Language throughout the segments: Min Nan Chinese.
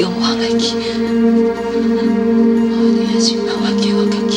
用我來去，我一定要想辦法救我家己。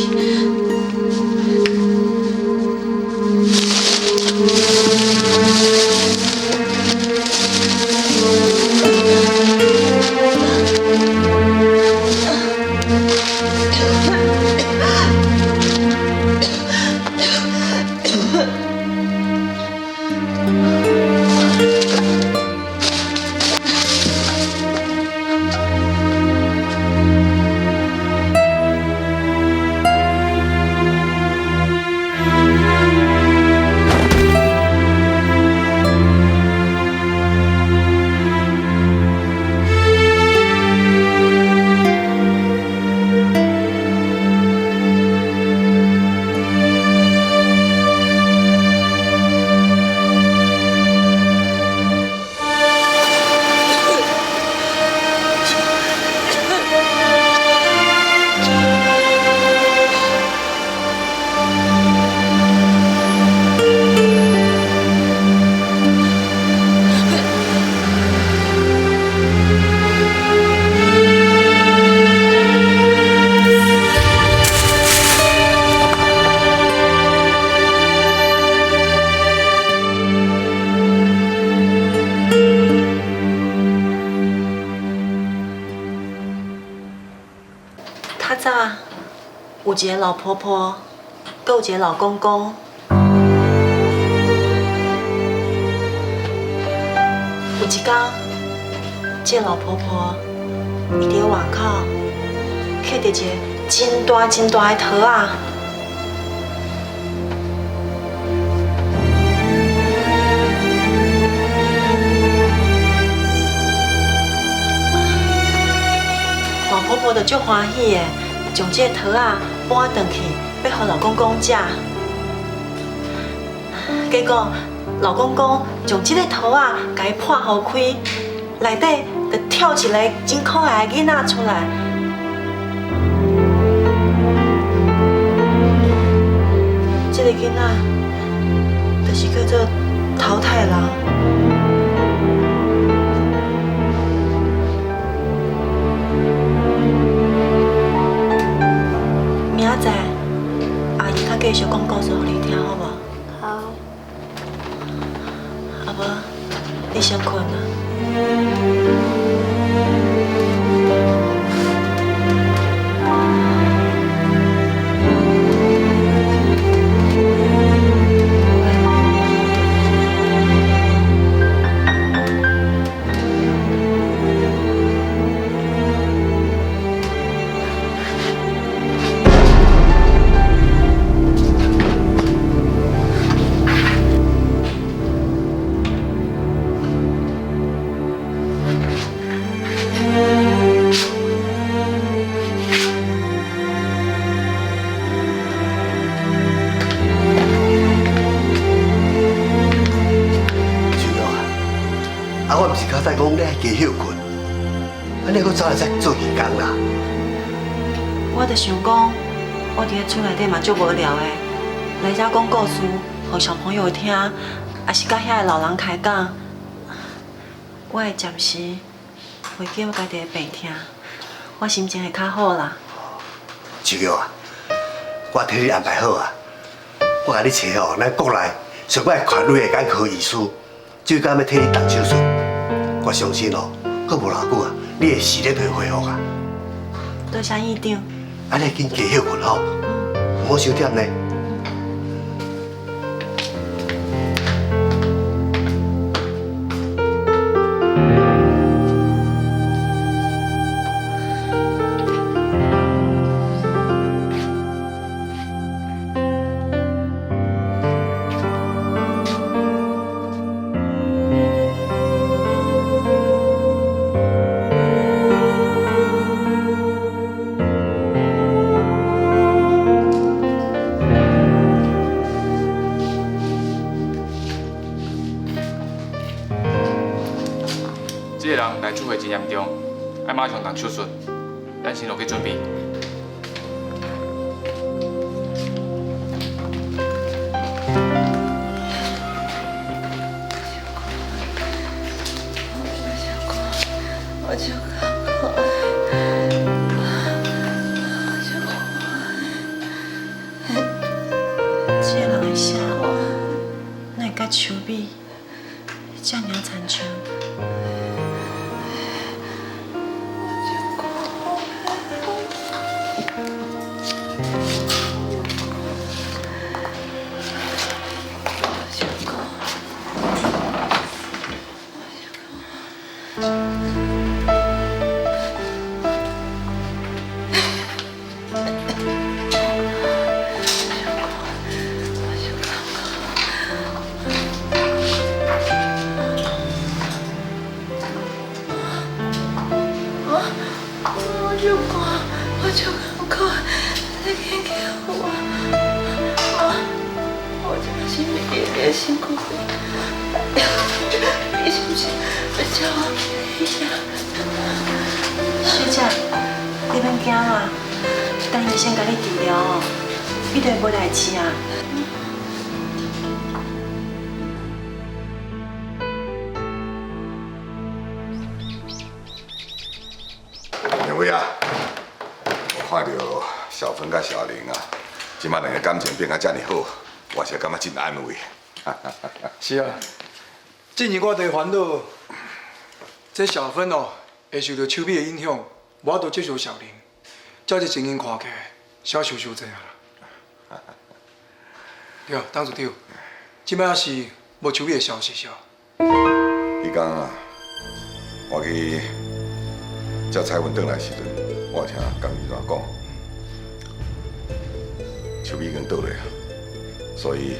較早有一个老婆婆，閣有一个老公公。有一天，這个老婆婆伊佇外口捡著一个真大真大的桃仔。老婆婆就足歡喜的，將這個桃仔搬轉去，欲予老公公食。結果老公公將這個桃仔共伊破予開，內底就跳一个真可愛的囡仔出來。這個囡仔就是叫做桃太郎。明仔載，阿姨較繼續講故事予你聽，好無？好。啊無，你先睏啊。秋玉啊，啊，我毋是較早講你愛加歇睏，啊，你閣走來遮做義工啦？我就想講，我佇咧厝內底嘛足無聊的，來遮講故事，予小朋友聽，也是佮遐个老人開講，我會暫時袂記我家己的病痛，我心情會較好啦。秋玉啊，我替你安排好啊，我共你揣吼，咱國內上擺權威的眼科醫師，這工欲替你動手術，我相信哦，閣無偌久啊，你的視力就會恢復啊。多謝院長。啊，你緊加歇睏吼，毋好傷忝呢。這個人內出血真嚴重，愛馬上動手術，咱先落去準備。我就。這个人的声，哪會佮秋美這爾親像？我就寒，我就艰苦，你紧救我！妈，我这个心里伫身躯边，你是毋是欲叫我起来？小姐，你免惊啦，等医生共你治療哦，你就會無代誌啊。兩位啊，我看著小芬佮小玲啊，這擺兩个感情變甲遮爾好，我是感覺真安慰。是啊，之前我佇煩惱，這小芬哦會受著秋美的影響，無法度接受小玲，照這情形看起來，小受傷濟啊啦。對啊，董事長，這擺是無秋美的消息是啊？彼工啊，我去接彩雲轉來時陣，我有聽江金山講，秋美已經倒落啊，所以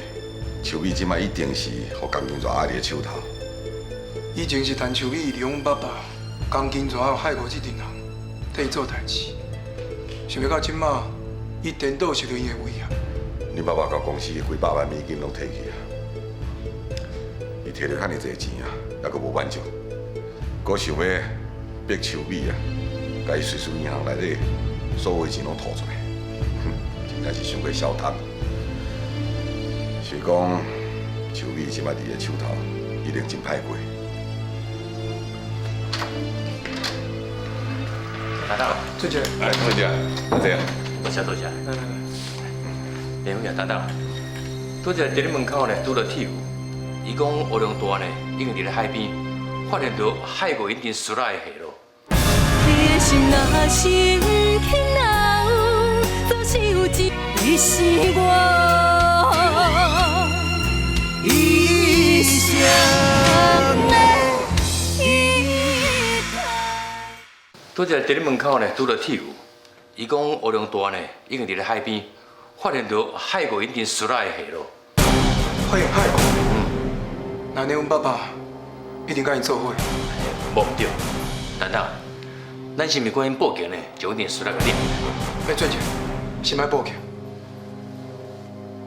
秋美這擺一定是予江金山壓佇手頭。以前是陳秋美利用阮爸爸江金泉還有海哥這陣人替伊做代誌，想袂到這擺伊顛倒受著𪜶的威脅。你爸爸共公司的幾百萬美金攏提去啊，伊提著遐爾濟錢啊，猶閣無滿足，閣想欲逼秋美啊，共伊瑞士銀行內底所有的錢攏吐出來，哼，真正是傷過小貪。是講秋美這擺佇伊手頭，一定真歹過。大大，俊傑，來，俊傑，阿姐，多謝多謝。來來來，連輝啊，等等，拄才佇咧門口呢，拄著鐵牛，伊講烏龍大呢，已經佇咧海邊發現著海魚已經死來的下落。你的心若是毋肯留，總是有一日是我一生的依靠。拄才佇咧門口呢，拄著鐵牛，伊講烏龍大呢，已經佇咧海邊發現著海魚已經死來的下落。發現海魚，那呢，阮爸爸一定佮𪜶做伙。無毋對，等等，咱是毋是趕緊報警呢？就一定死來共掠。欸，俊傑，先莫報警。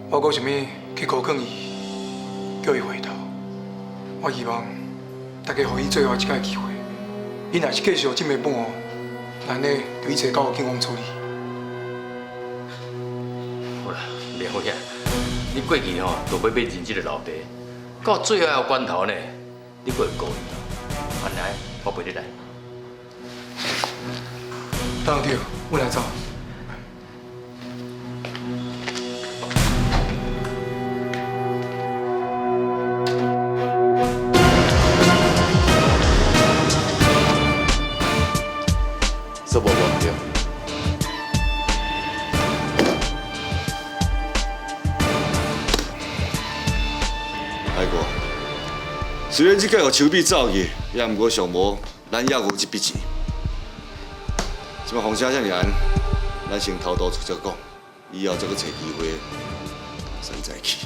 我閣想欲去苦勸伊，叫伊回頭。我希望大家予伊最後一擺機會。伊若是繼續這麼放哦，那呢就一切交予警方處理。好啦，連輝啊，你過去吼都欲欲認這個老爸，到最後的關頭呢，你閣會顧伊。按呢，我陪你來。董事長，阮來走。說無無對。海哥，雖然這擺予秋美走去，也毋過上無咱猶閣有這筆錢。這擺風聲遮爾懸，咱先偷渡出才講，以後再閣揣機會，咱再去。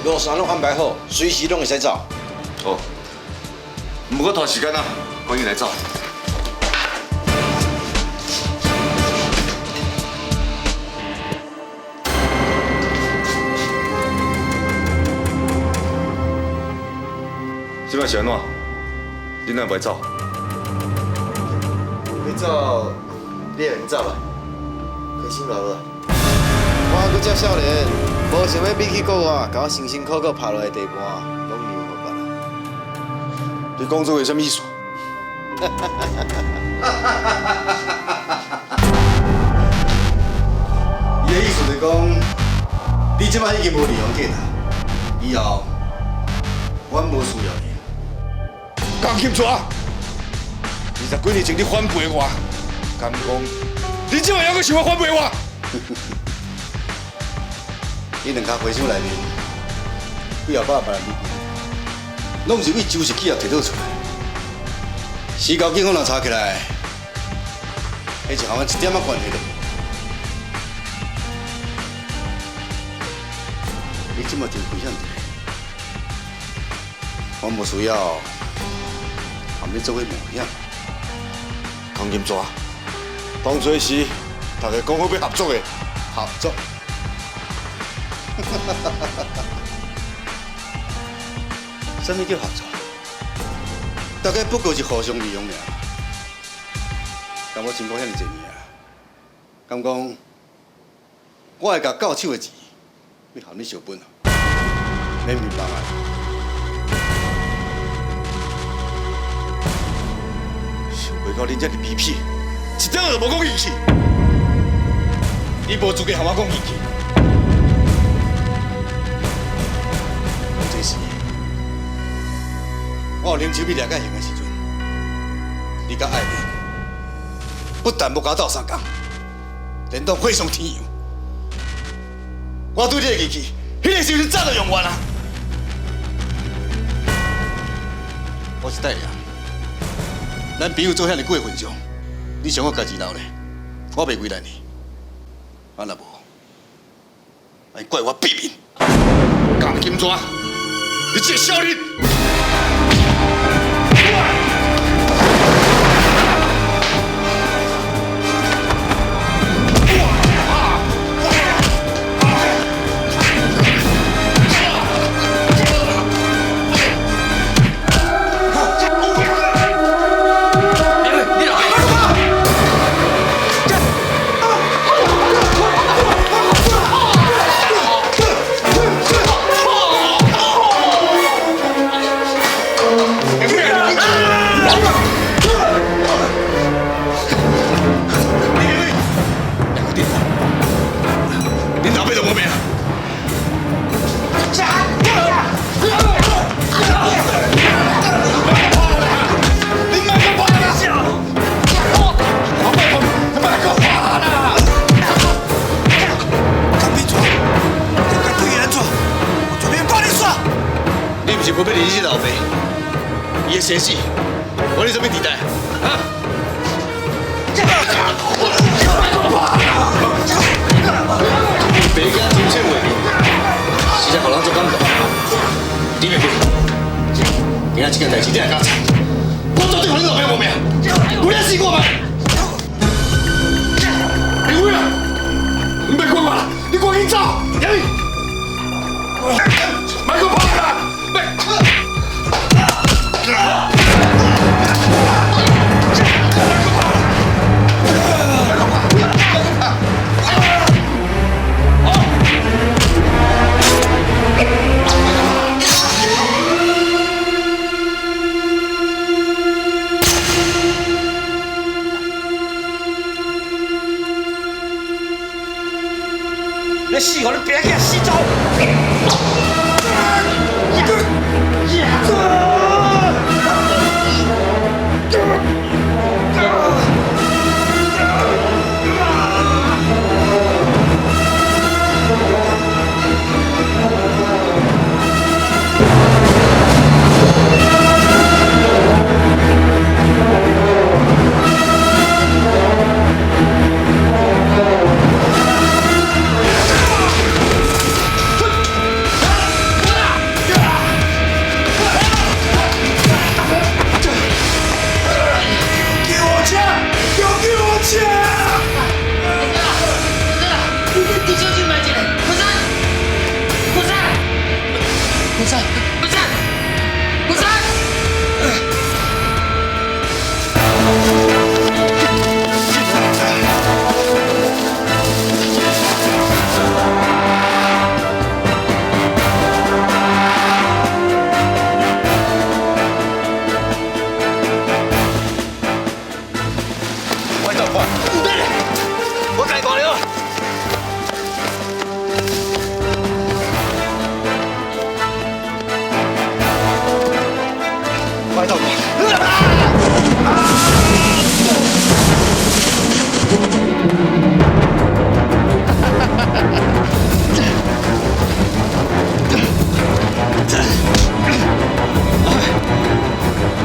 路線攏安排好，隨時攏會使走。好，毋過拖時間啦，趕緊來走。這擺是按怎？恁哪袂走？欲走，你會用走啊？開心就好啊。我閣遮少年，無想欲比去國外，共我辛辛苦苦拍落來的地盤，攏留予別人。你讲这话什么意思？伊的意思就是讲，你这摆已经无利用价值，以后阮无需要你。江金泉，20几年前你反背我，敢讲你这摆犹阁想欲反背我？你两跤皮箱内面几仔百万美金，拢是为周氏企业提倒出来。时高警方若查起来，彼就和阮一点仔关系都无。你这么真危险伫，我无需要和你做伙冒险。江金泉，当初时大家讲好欲合作的，合作。啥物叫合作？大家不过是互相利用尔。但我辛苦遐尔济年啊，敢讲我会共到手的钱，欲和你相分？免明白啊！想袂到恁遮尔卑鄙，一点都无讲义气。你无资格和我讲义气。当这时，我有林秋美掠到刑的时阵，你佮爱莲不但无共我斗相共，连当火上添油。我对你的义气，彼个时阵早就用完啊！我是带良，咱朋友做遐尔久的份上，你想我家己留咧，我袂为难你。啊，若无，还怪我毙命。江金泉，你这个小人！恁老爸都无命。你莫阁拍啦！我拜托，你莫阁拍啦！江碧泉，你该对伊按怎？我绝对把你杀！你毋是无欲认识老爸，伊的生死，关你啥物代志？啊？白惊真切话，实在予人足感动。李明辉，今仔这件代志你来敢查？我绝对予恁老爸无命，有了死我嘛！明辉啊，你别管我啦，你赶紧走，杨丽，莫阁拍啦，莫！你死，予你爸仔死走！你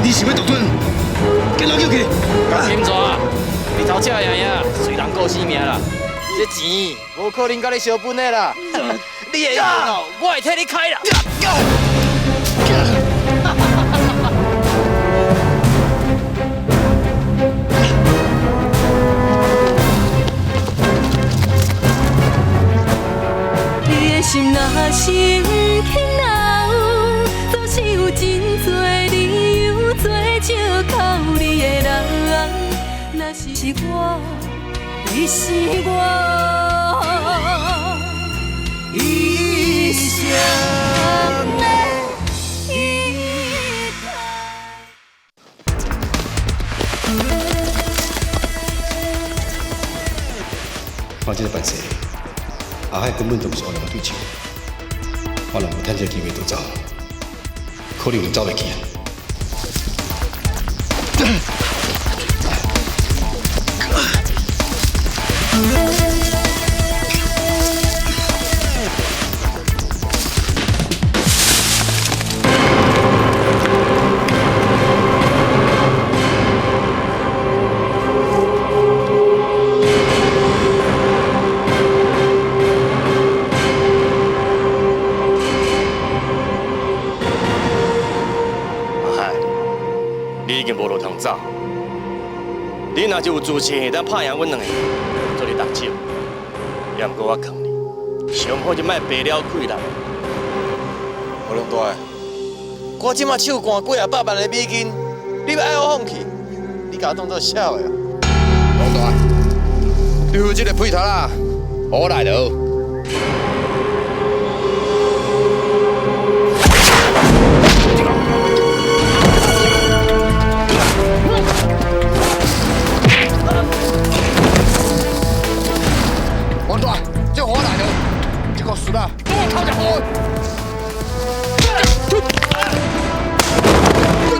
你是欲独吞？紧来叫去！金蛇，日头车赢赢，随人顾性命啦。这钱无可能佮你相分的啦。你的哦，我会替你开啦。你的心若是毋肯留，总是有真多理由做借口你的人。若是我，你是我一生的依靠。看這个办事，阿海根本就毋是烏龍的對手，我若無趁這个機會逃走，可能就走袂去啊！阿海，你已经无路通走。你若是有自信，会当拍赢阮两个，做你动手。也毋过我劝你，上好就莫白了气力。乌龙大，我这马手掼几仔百万的美金，你欲爱我放弃？你共我当做痟的啊？龙大，对付这个屁头仔，我来就好。王大，这我来就，这个输啦，我头一波。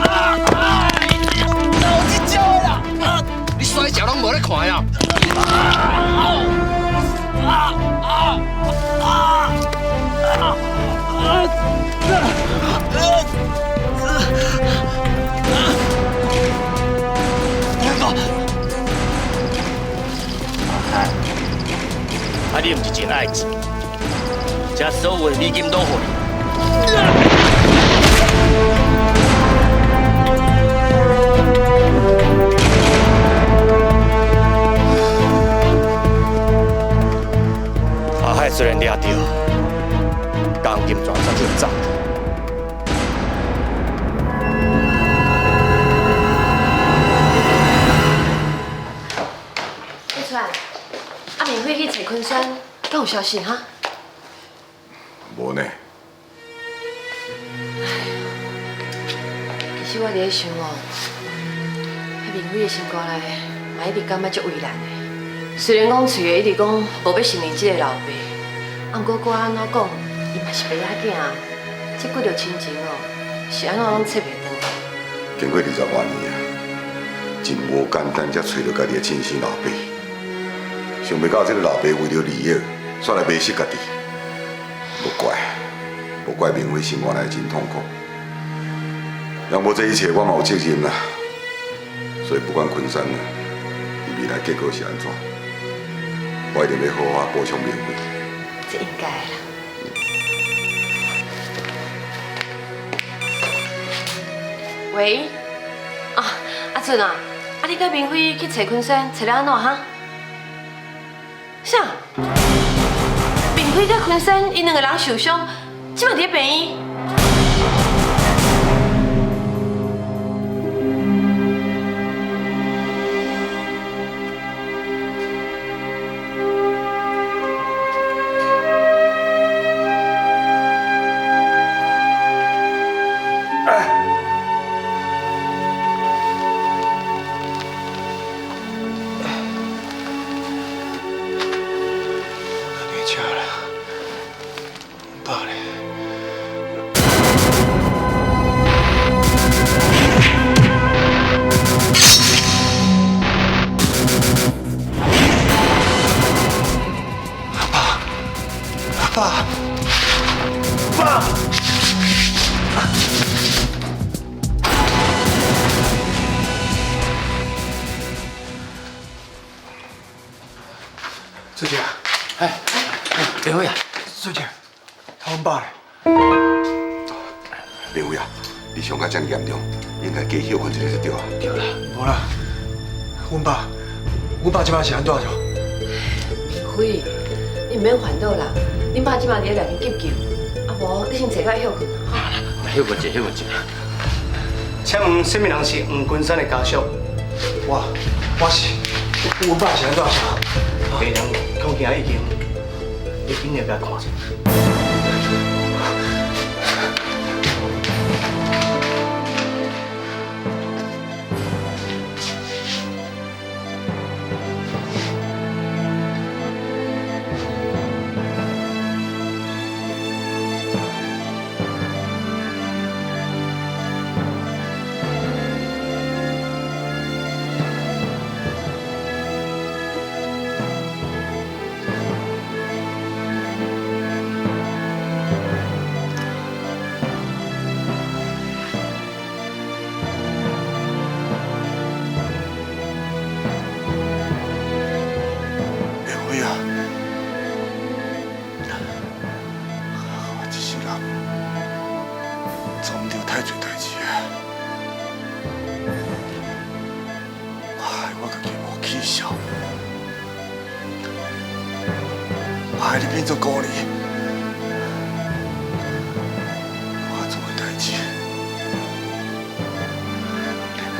哪有这招的啦？你摔跤拢无咧看啊！阿海，啊你毋是真爱钱，这所有的美金拢予你。阿海虽然掠著，江金泉煞去走。李川，啊，明辉去揣昆山，敢有消息哈？无呢。其实我伫咧想哦，彼明辉的心肝内嘛一直感觉足为难的。虽然讲喙的一直讲无欲承认这个老爸，啊，毋过不管按怎讲，伊嘛是爸仔囝啊。这骨肉亲情哦，是按怎拢切袂断。经过20外年啊，真无简单才揣著家己的亲生老爸。想袂到这个老爸为著利益，煞来迷失家己。无怪，无怪明辉心肝内真痛苦。若无这一切，我嘛有责任啦。所以不管昆山啊，伊未来结果是按怎，我一定欲好好补偿明辉。这应该的啦。喂，啊，阿俊啊，啊你佮明辉去揣昆山，揣了按怎哈？啥？明辉佮昆山，𪜶两个人受伤，这马伫咧病院。别吃啦，饱咧。小姐，哎，明辉啊，小姐，阮爸咧？明辉啊，你伤甲遮尔严重，应该加歇睏一下才对啊。对啦，无啦，阮爸，阮爸这摆是按怎样？明辉，你毋免烦恼啦，恁爸这摆伫咧内面急救，啊无你先坐落歇睏哈。歇睏者，歇睏者。请问啥物人是黄君山的家属？我是，阮爸是按怎样？病人恐惊已经，你紧来共看者。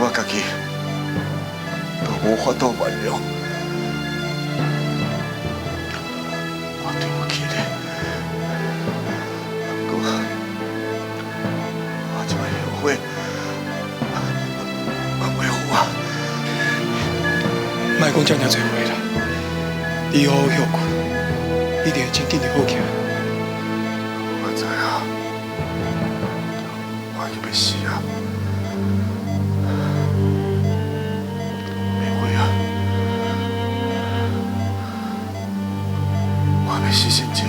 我家己都无法度原谅，我对不起你。不过，我这摆后悔，我袂好啊。莫讲遮尔济话啦，你好好歇睏，一定会真紧就好起来。我知啊，我已经欲死啊。死心情，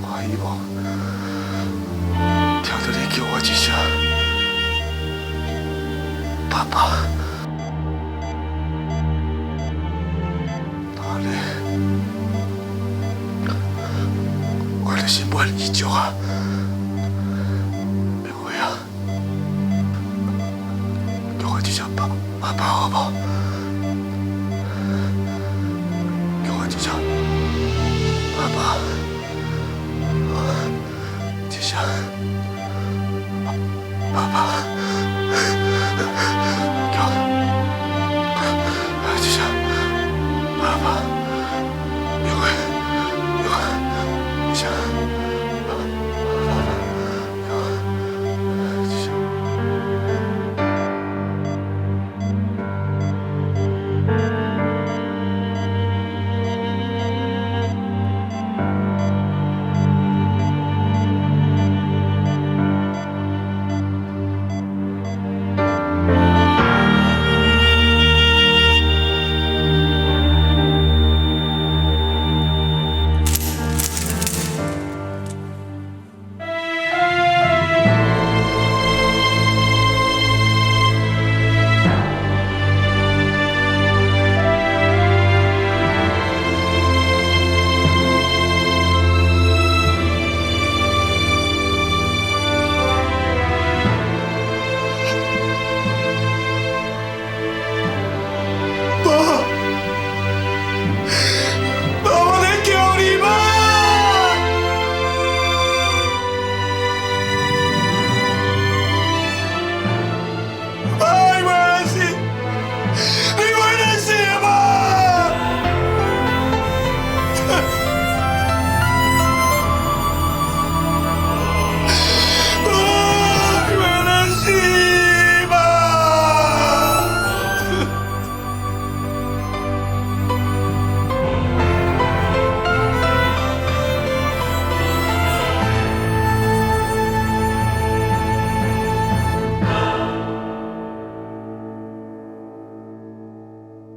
我希望听到你叫我一声爸爸。那呢，我就心满意足啊，明辉啊，叫我一声爸爸好无？爸爸，一声，爸爸，叫，一声，爸爸，明辉，明辉，一声，爸爸，叫，一声。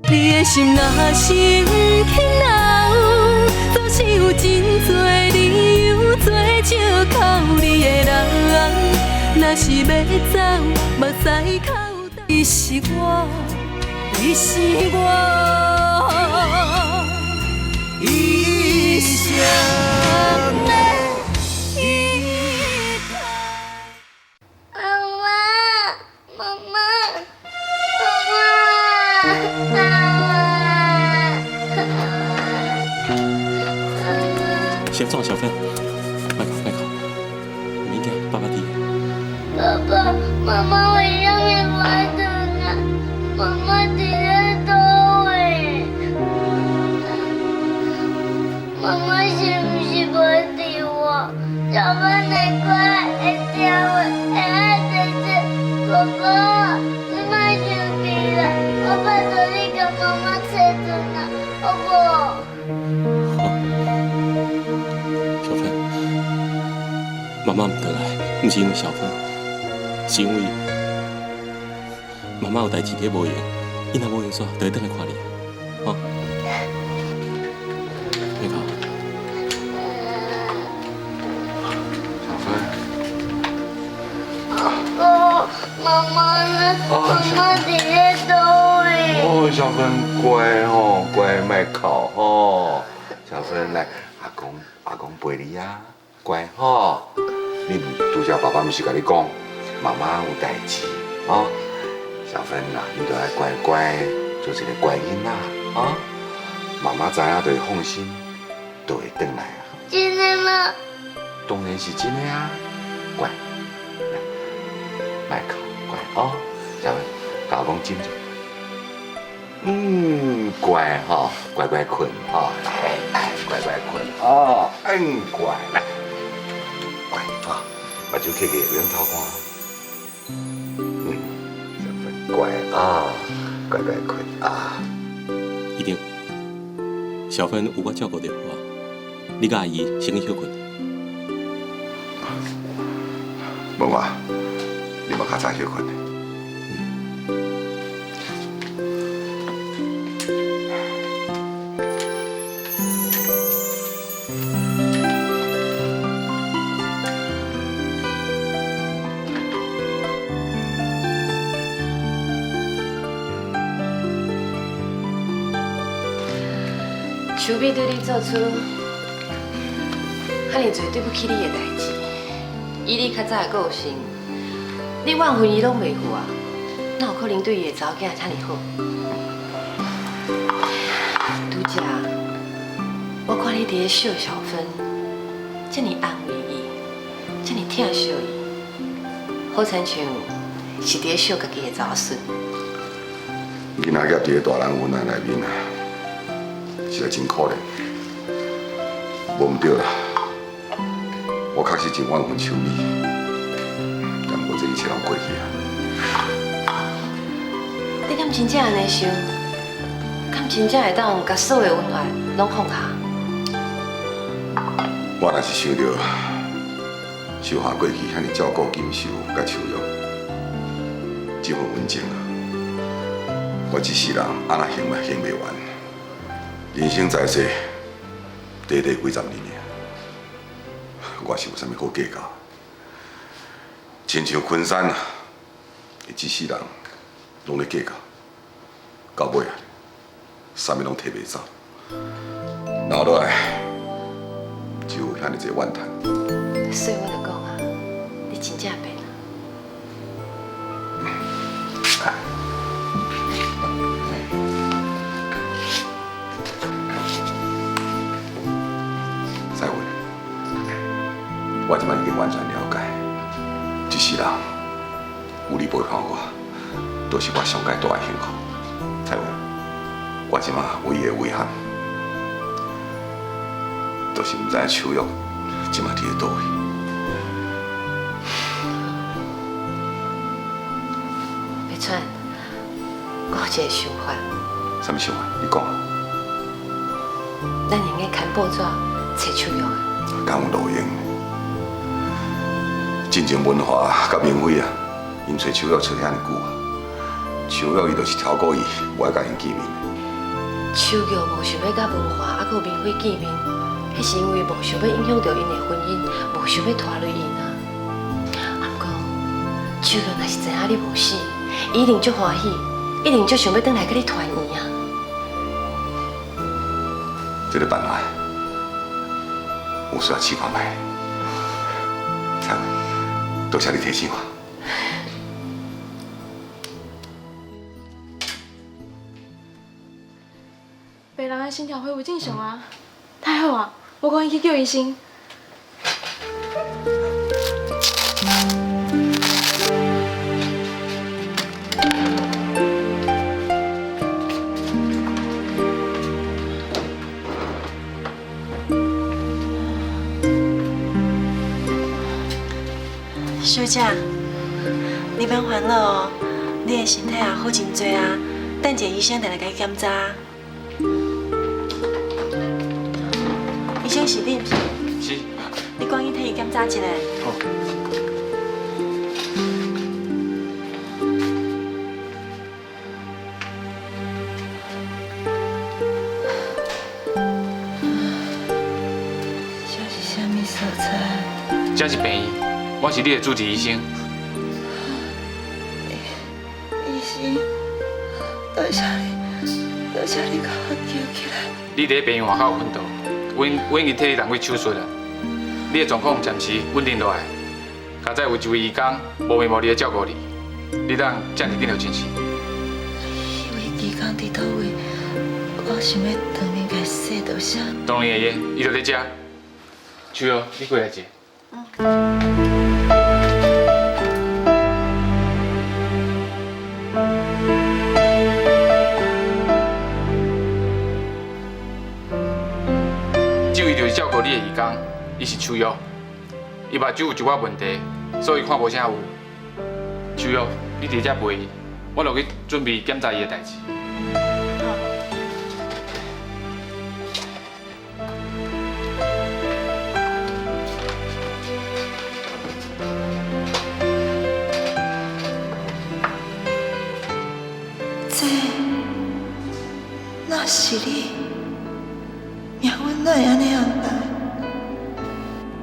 你的心若是毋肯留，总是有真多理由做借口。你的人若是欲走，目屎口。你是我，你是我。一生的依靠。妈妈，妈妈，妈妈。先放小芬，莫哭莫哭，明天爸爸伫。爸爸妈妈为啥物无爱转来？妈妈伫咧佗位？妈妈是毋是无伫我？小芬会乖，会听话，会爱姐姐。爸爸，你莫生气啦，我拜托你共妈妈揣转来，好无？小芬，妈妈毋转来，毋是因为小芬，是因为妈妈有代志伫无闲，伊若无闲煞，就会转来看你，吼。莫哭。小芬。阿公，妈妈呢？妈妈伫咧佗位？哦，小芬乖吼，乖莫哭吼。小芬来，阿公阿公陪你啊，乖吼。你拄才爸爸毋是共你讲，妈妈有代志哦。小芬啊，你著爱乖乖做一个乖囡仔啊。妈妈知影就会放心，就会转来啊。真的吗？当然是真的啊，乖，来，莫哭，乖哦。小芬，共阿公亲一下。嗯，乖吼，乖乖睏吼，来来，乖乖睏哦，嗯，乖来，乖吼，目睭闭起，袂用偷看。嗯，小芬乖啊，乖乖睏啊。一定，小芬有我照顾就好啊。你佮阿姨先去歇睏。无啊，你嘛较早歇睏。秋美对你做出遐尔济对不起你的代志，以你较早的个性，你怨恨伊拢袂赴啊，哪有可能对伊的查某囝遮尔好？拄才，我看你伫咧惜小芬，遮尔安慰伊，遮尔疼惜伊，好亲像是伫咧惜家己的查某孙。囡仔夹伫咧大人温暖内面啊，实在真可怜。无毋对啦，我确实真怨恨秋美，但不过这一切拢过去啊。你敢真正按呢想？敢真正会当共所有恩爱拢放下？我若是想著秀华过去遐尔照顾金秀佮秋玉，这份温情啊，我这世人按怎还嘛还袂完。人生在世，短短几十年尔，我是有啥物好计较？亲像昆山啊，伊这世人拢咧计较，到尾啊，啥物拢提袂走，留落来只有遐尔济怨叹。所以我就讲啊，你真正变啊。再会，我这摆已经完全了解，这世人有你陪伴我，都是我上盖大的幸福。彩云，我这摆唯一的遗憾，就是毋知影秋玉这摆伫咧佗位。白川，我有一个想法。啥物想法？你讲。咱用该牵报纸揣秋玉啊。敢有路用？真正文华佮明辉啊，𪜶揣秋玉揣遐尔久啊，秋玉伊就是超过伊，无爱佮𪜶见面。秋玉无想欲佮文华犹阁明辉见面，彼是因为无想欲影响著𪜶的婚姻，无想欲拖累𪜶啊。啊，毋过秋玉若是知影你无死，伊一定足欢喜，一定足想欲转来佮你团圆啊。这這个辦法，有需要試看覓。彩雲，多謝你提醒我。病人的心跳恢復正常啊，太好啊！我趕緊去叫醫生。小姐，你免烦恼哦，你的身体也好真济啊，等下医生就来共你检查。医生是你毋是？是。你赶紧替伊检查一下。好。這是啥物所在？這是病院，我是你的主治醫生。醫生，多謝你，多謝你共我救起來。你佇病院外口昏倒，阮已經替你動過手術了。你的狀況暫時穩定落來，佳哉有一位義工無微無至的照顧你，你當遮爾緊就進去。彼位義工佇佗位？我想欲當面共伊說多謝。當然會用，伊就佇遮。秋玉，你過來者。這位就是照顧你的義工，伊是秋玉，伊目睭有一寡問題，所以看無啥有。秋玉，你佇遮陪伊，我落去準備檢查伊的代誌。這哪是你？命運哪會按呢安排？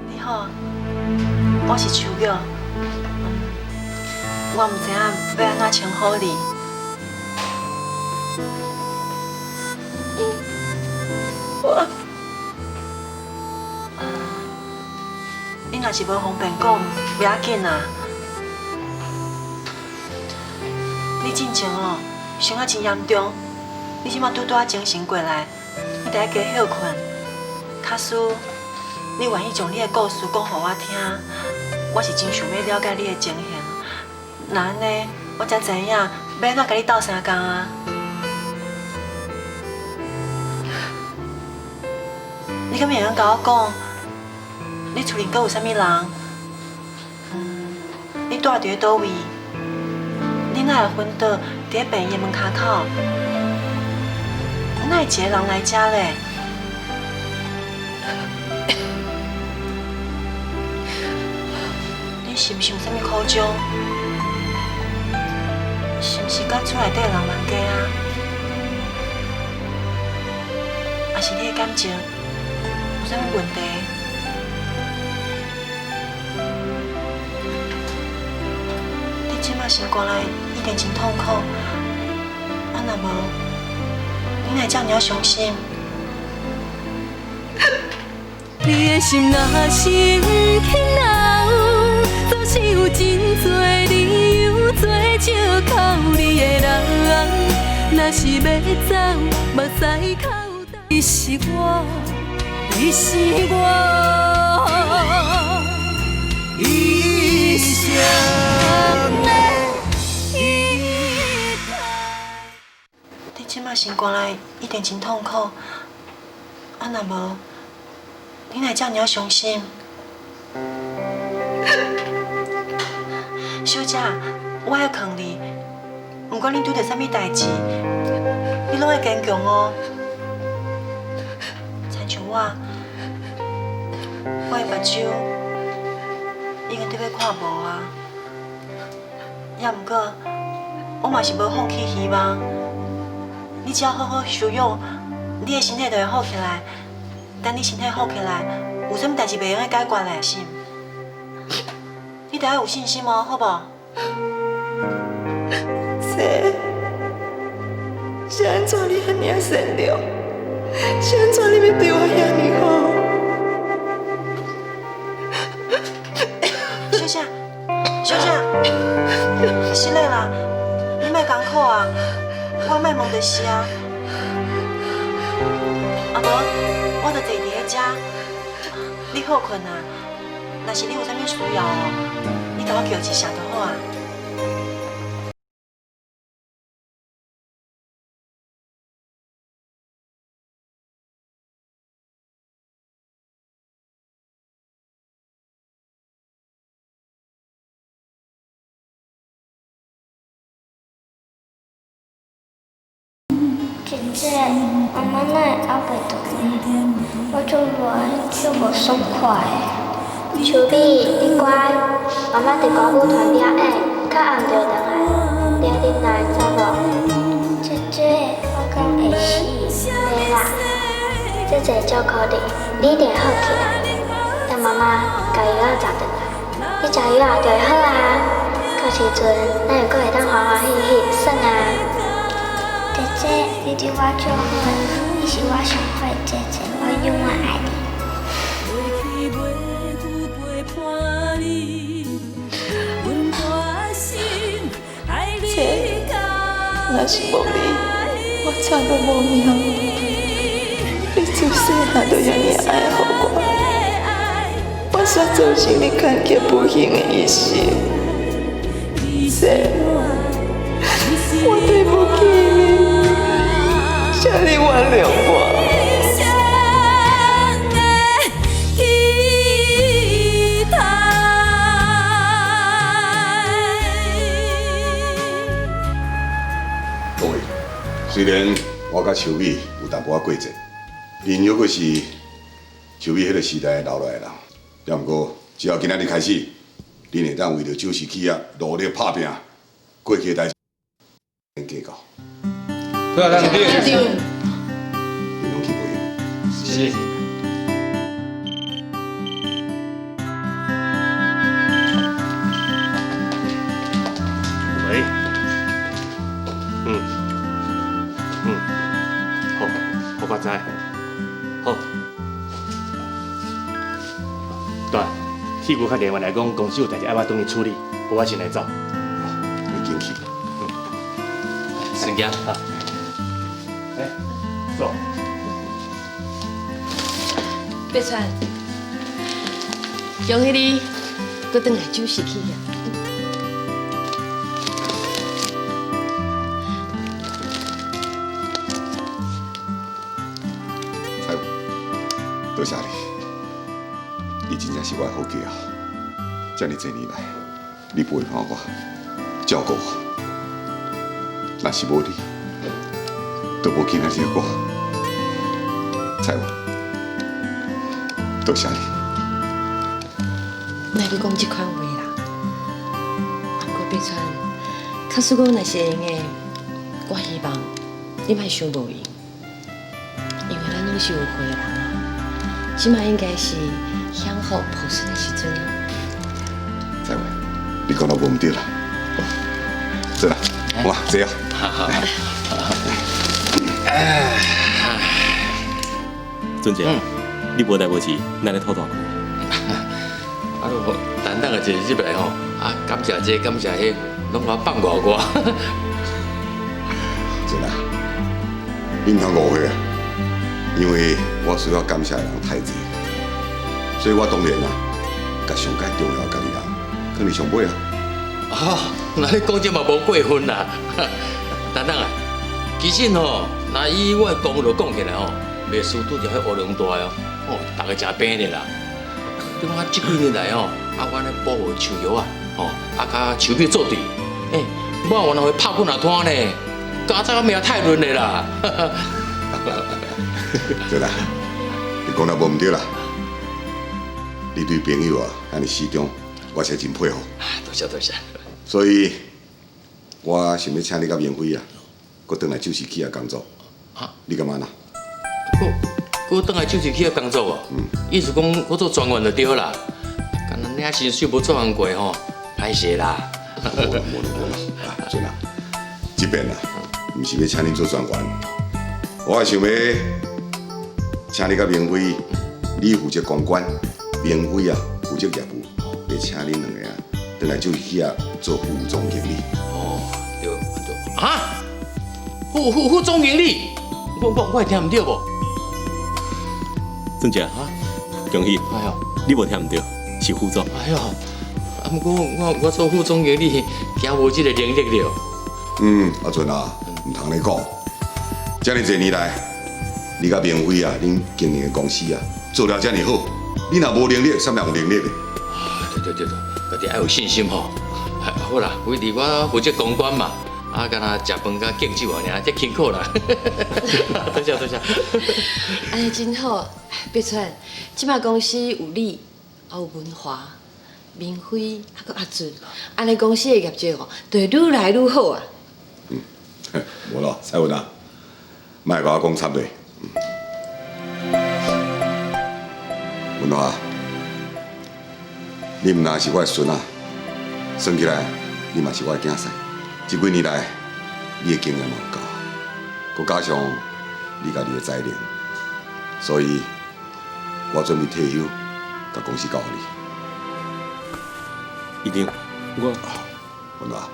你好，我是秋玉。我毋知影欲按怎稱呼你。我，你若是無方便講，袂要緊啦。你進前哦，傷啊真嚴重，你這馬拄拄仔精神過來，你得愛加歇睏。假使你願意將你的故事講予我聽，我是真想欲了解你的情形。若按呢，我才知影欲按怎共你鬥相共啊。你敢會用共我講，你厝裡閣有啥物人？你住佇咧佗位？你哪會昏倒佇咧病院門跤口？哪會一个人來遮咧？你是毋是有啥物苦衷？是毋是佮厝內底的人冤家啊？抑是你的感情有啥物問題？你這馬心肝內一定真痛苦，啊若無，你哪會遮爾傷心？你的心若是毋肯留，總是有真濟理由做借口你的人。若是欲走，目屎哭。你是我，你是我一生的依靠。你这马心肝内一定真痛苦，啊若無，你哪會遮爾傷心？小姐，我愛勸你，不管你拄著啥物代誌，你攏愛堅強哦。親像我，我的目睭已經得欲看無啊，也毋過我嘛是無放棄希望。你只要好好休養，你的身體就會好起來。等你身體好起來，有啥物代誌袂用得解決的，是毋？你得愛有信心哦，好無？這是按怎你遐爾善良，是按怎你欲對我遐爾好？小姐，小姐，失禮啦，你莫艱苦啊，我莫問就是啊。啊無，我就坐佇咧遮，你好睏啊。若是你有啥物需要哦，你共我叫一聲就好啊。姐姐，妈妈哪会还袂转来？我足无足无爽快的。秋美，你乖，妈妈伫歌舞团表演，较暗就会转来，你爱忍耐，知无？姐姐，我敢会死？袂啦，姐姐照顾你，你一定会好起来。等妈妈共药仔食转来，你食药仔就会好啊。到时阵，咱又阁会当欢欢喜喜耍啊。姐姐，你对我足好，你是我上好的姐姐，我永遠愛你。姐，若是無你，我早都無命。你自細漢就遐爾愛護我，我煞造成你牽強不幸的一生。姐，我對不起你，請你原諒我。各位，雖然我佮秋美有淡薄仔過節，𪜶猶閣是秋美彼個時代留落來的人，也毋過只要今仔日開始，恁會當為著酒席企業努力拍拚，過去的代誌免計較。對啊，咱對。恁攏去袂用。是。喂，好，我知，好。对，铁牛敲電話來講，公司有代誌愛我轉去處理，我先來走。你緊去。先行哈。欸，坐。伯川，恭喜你，閣轉來酒席企業。彩雲，多謝你，你真正是我的好囝啊！這爾濟年來，你陪伴我，照顧我，若是無你，就無今仔日的我。彩雲，多謝你。莫閣講這款話啦。啊，毋過伯川，假使講若是會用的，我希望你莫傷無閒，因為咱攏是有歲的人啊，這馬應該是享福抱孫的時陣啊。彩雲，你講得無毋對啦。坐啦，我坐啊。好好。尊姐，你無代無誌，咱咧吐大氣。啊，等等個一入來吼，啊，感謝這感謝彼，攏予我放外外。真啊，你毋通誤會啊，因為我需要感謝的人太濟，所以我當然啊，共上蓋重要的家己人放佇上尾啊。哦，那你講這嘛無過分啦。等等啊，其實吼，若以我的功勞講起來吼，袂輸拄著彼烏龍大哦，哦，逐个誠平的啦。你看這幾年來吼，啊，阮咧保護樹葉啊，吼，啊，佮樹米做對，欸，我原來會拍幾若攤呢，加早命太論的啦。對啦，你講得無毋對啦。你對朋友啊，按呢始終，我是真佩服。多謝多謝。所以，我想欲請你佮明輝啊，閣轉來酒席企業工作。啊？你感覺若？閣轉來酒席企業工作哦？嗯。意思講，閣做專員就對啦。敢若領薪水無做工過吼，歹勢啦。無啦無啦無啦，啊，孫啊，這邊啊，毋是欲請恁做專員，我係想欲请你佮明辉，你负责公关，明辉啊负责业务，会请恁两个啊，转来酒喜啊做副总经理。哦，对对，啊，副总经理，我会听毋对无？郑姐，恭喜！哎呦，你无听毋对，是副总。哎呦，啊，毋过我做副总经理，惊无这个能力了。嗯，阿俊啊，毋通咧讲，遮尔济年来，你佮明辉啊，恁经营的公司啊，做了遮尔好，你若无能力，啥物人有能力呢？对对对对，家己爱有信心吼。好啦，反正我负责公关嘛，啊，敢若食饭佮敬酒尔，这辛苦啦。多谢多谢。按呢真好，碧川，这摆公司有你，还有文华、明辉，啊，阁阿俊，按呢公司的业绩哦，就会愈来愈好啊。无啦，彩云啊，莫共我讲插咧。文华，你毋但是我的孙仔，算起来你嘛是我的囝婿。这几年来，你的经验嘛有够，阁加上你家己的才能，所以我准备退休，共公司交予你。一定，我文华，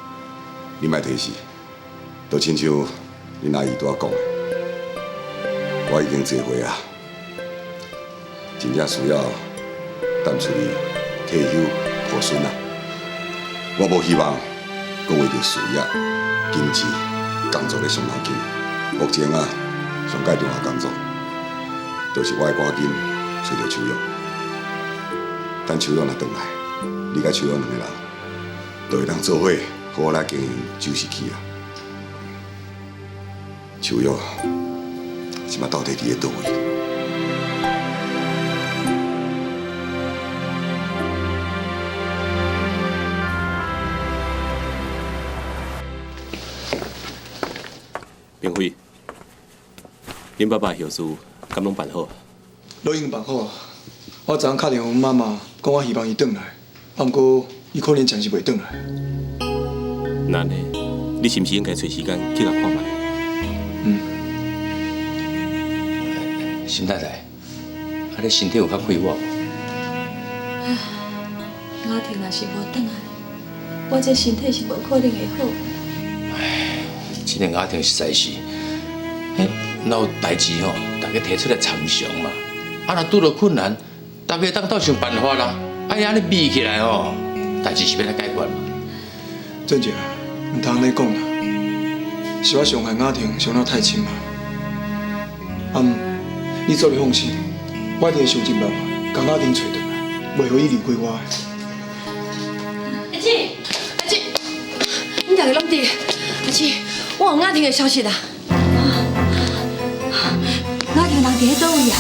你莫提示，就亲像恁阿姨拄仔讲的，我已经济岁啊，真正需要淡出去退休抱孙啊。我无希望阁为著事业、金钱、工作咧伤脑筋。目前啊，上盖重要工作，就是我爱赶紧揣著秋玉。等秋玉若转来，你佮秋玉两个人，就会当做伙好好来经营酒席去啊。秋玉，这摆到底伫咧佗位？明辉，恁爸爸的后事敢拢办好？拢已经办好啊！我昨昏敲电话阮妈妈，讲我希望伊转来，啊，毋过伊可能暂时袂转来。那呢？你是毋是应该揣时间去共看觅？嗯。沈太太，啊，你身体有较快活无？雅婷若是无转来，我这身体是无可能会好。这个雅婷实在是，嘿，若有代志吼，大家提出来参详嘛。啊，若拄著困难，大家当斗想办法啦。啊，伊按呢比起来吼，代志是欲来解决嘛？郑姐，毋通按呢讲啦，是我伤害雅婷伤得太深啊。啊，你做你放心，我一定会想尽办法，共雅婷揣转来，袂予伊离开我的。阿姊，阿姊，恁大家拢伫？阿姊，我有雅婷的消息啦。雅婷人伫咧佗位啊？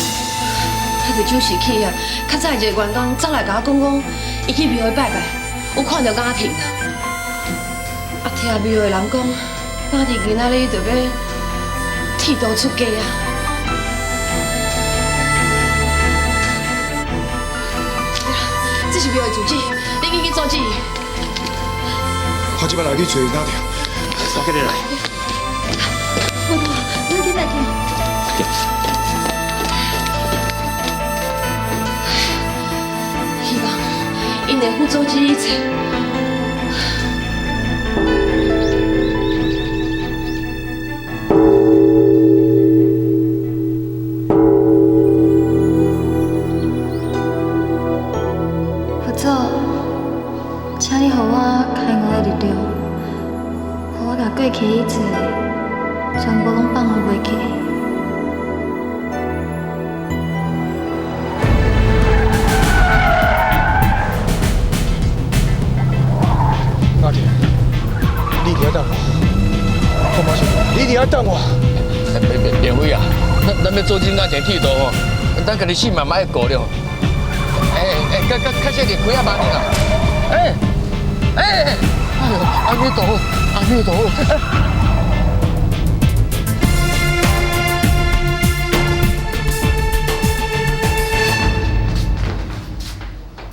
她伫酒席去啊，较早一个员工走来共我讲讲，伊去庙里拜拜，有看著雅婷啊。啊，听庙的人讲，雅婷今仔日就欲剃度出家啊。这是庙的住址，你紧去阻止伊。我这摆来去揣雅婷。我跟你来。我咱紧来去。希望𪜶会辅阻止一切。佛祖，请你予我开悟的力量，予我共过去的一切全部拢放予袂记。雅婷，你伫遐等我，我马上，你伫遐等我。明辉啊，咱欲阻止雅婷剃度吼，咱家己性命嘛爱顾了。哎哎，较较较细力开啊慢啦。哎哎，哎呦，阿弥陀佛，阿弥陀佛。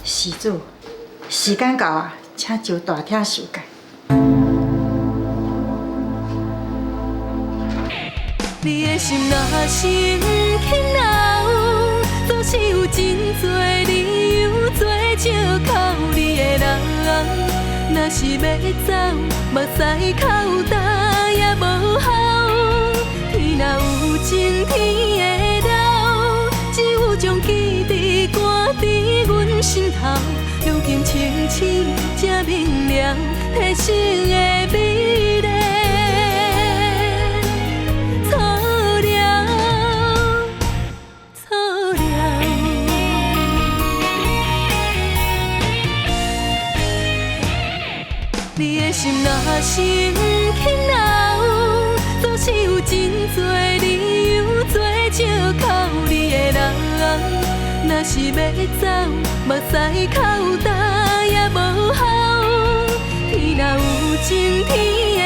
施主，时间到啊，请就大厅受戒。你的心若是毋肯留，真濟理由做借口你的人。若是欲走，目屎哭焦也無效。天若有情天會老，只有將記憶掛佇阮心頭。如今清醒才明了，提醒的美麗。錯了，錯了。你的心若是毋肯留，總是有真濟理由做借口你的人。若是欲走，目屎哭焦也無效。天若有情天會